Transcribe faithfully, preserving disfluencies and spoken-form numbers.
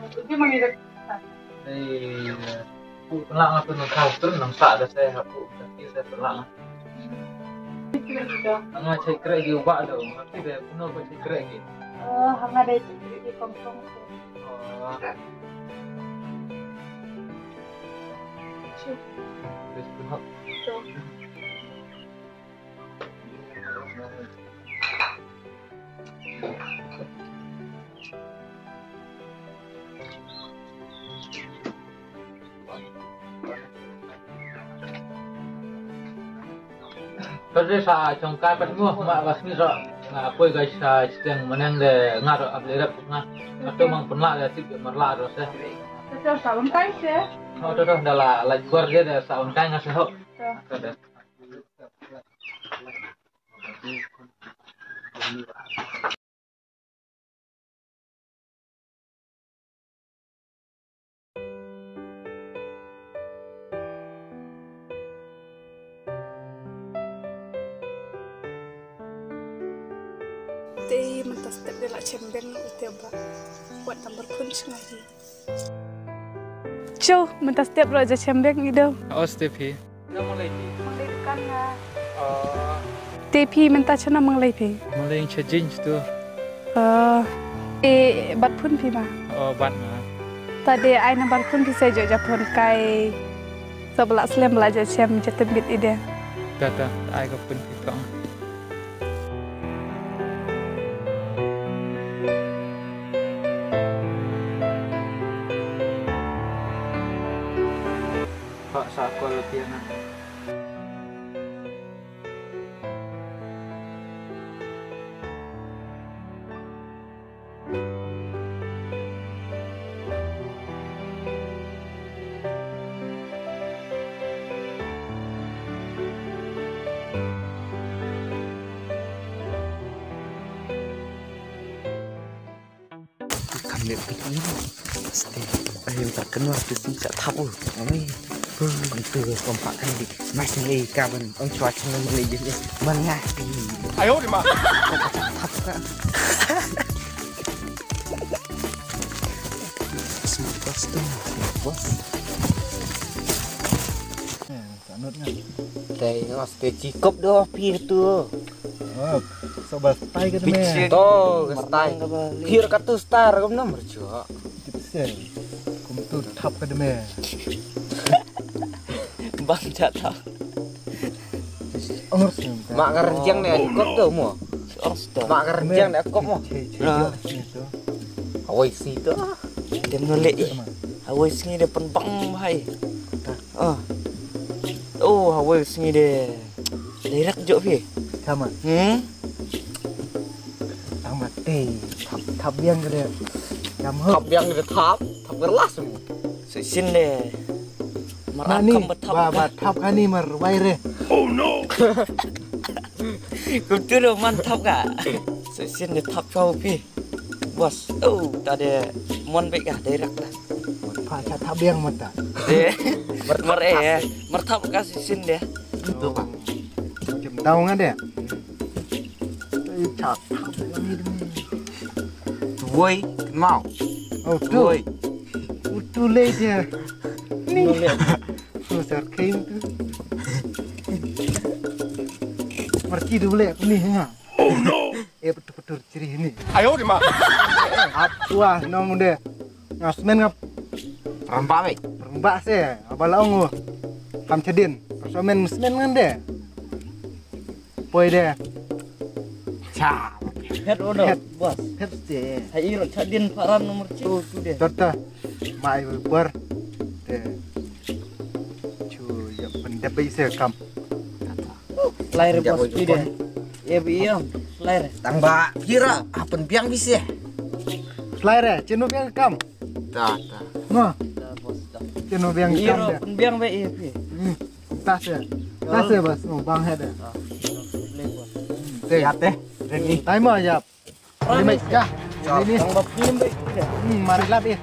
Iti mani da. Ei, ku pynlah nga pynlah ka trun nang sa da sa ha ku da ki sa pynlah nga. Nga chai krek gi u ba da nga ki da kuno ko chai krek gi. Oh, nga da chai krek gi kong kong. Oh. Sure. Sure. Ka dei sa chong kai pat mo ma ba sni ro nga poi ga sa chiteng maneng de nga ro ap le rap nga. Ka tu mang pun la de tip mar la ro se. Ka tu sa un kai se. Oh tu tu da la la gor de de sa un kai nga se ho. Ka de. Te mynta step de la chem beng u te ba. Wat number phone chynga hi. Cho, mynta step ro ja chem beng i do. Os te phi. Nga Malay phi. Malay dukan nga. Oh. Te phi mynta chana Malay phi. Malay cha jeans tu. Oh. E bat phone phi ma. Oh, bat ma. Ta de ai number phone phi sa jo ja phone kai. Sa bala slem bala ja chem ja tembit i de. Ta ta ai ka phone phi tong. Pak sa call phi na. Kam leh phi ïa. Pasti. Ai, tak kenal tu si cak thap uh. Ai. Kum tu kompak kan di. Mas ni kaban ong chua chua ni ni. Man ngai. Ayo di ma. Thap ka. Smart bos tu. Bos. Kanut nga. Tei nga ste chi kop do phi tu. Oh, so ba stai ka deme. To ka stai. Phi ka tu star kam nam rjo. Tip se. Kum tu thap ka deme. Bang cha thap. Ong rjo. Ma ka rjang ne kop tu mo. Ong sta. Ma ka rjang ne kop mo. Che che. Awai si tu. Dem no le. Awai sngi de pynbang bhai. Ah. Oh, hawei sngi de. Direct jok phi. Tama. Hmm? Tama te. Thap, thap biang ke de. Jam hok. Thap biang ke de thap. Thap gerlas semua. Session de. Marak kam ba thap. Ba, ba thap kani mar wai re. Oh no. Kum tu lo man thap ka. Session de thap kau phi. Bos, oh, ta de mon bek ka direct la. Pha cha thap biang mata. De, mer, mer eh, mer thap ka session de. Tu pa. Jem tau nga de. Ei cha thap biang ni de. Woi, mau. Oh, tu. Woi. Tu le de. Ni. Tu sar kain tu. Marti du le ni ha. Oh no. Eh, betul-betul ciri ni. Ayo di ma. Atua nong de. Ngas men ngap. Rembak wei. Rembak se. Abala ongo. Kam chedin. Persomen semen ngan de. Poi de. Cha. Het ono. Het. Bos. Het se. Hai iro chadin paran nomor chi. Oh, tu de. Torta. Mai ber. De. Chu ya pendep se kam. Lai re bos phi de. Ye bi ïa. Lai re. Tang ba phi ra, ah, pynbiang bisi. Lai re, cheno biang kam. Ta, ta. No. Ta bos ta. Cheno biang kam de. Pynbiang be ye phi. Hmm. Ta se. Ta se bos, no bang he de. Te. Ya te. Ready. Time ya. Ini mai ya. Ini. Tang ba phi be. Hmm, mari lap ye.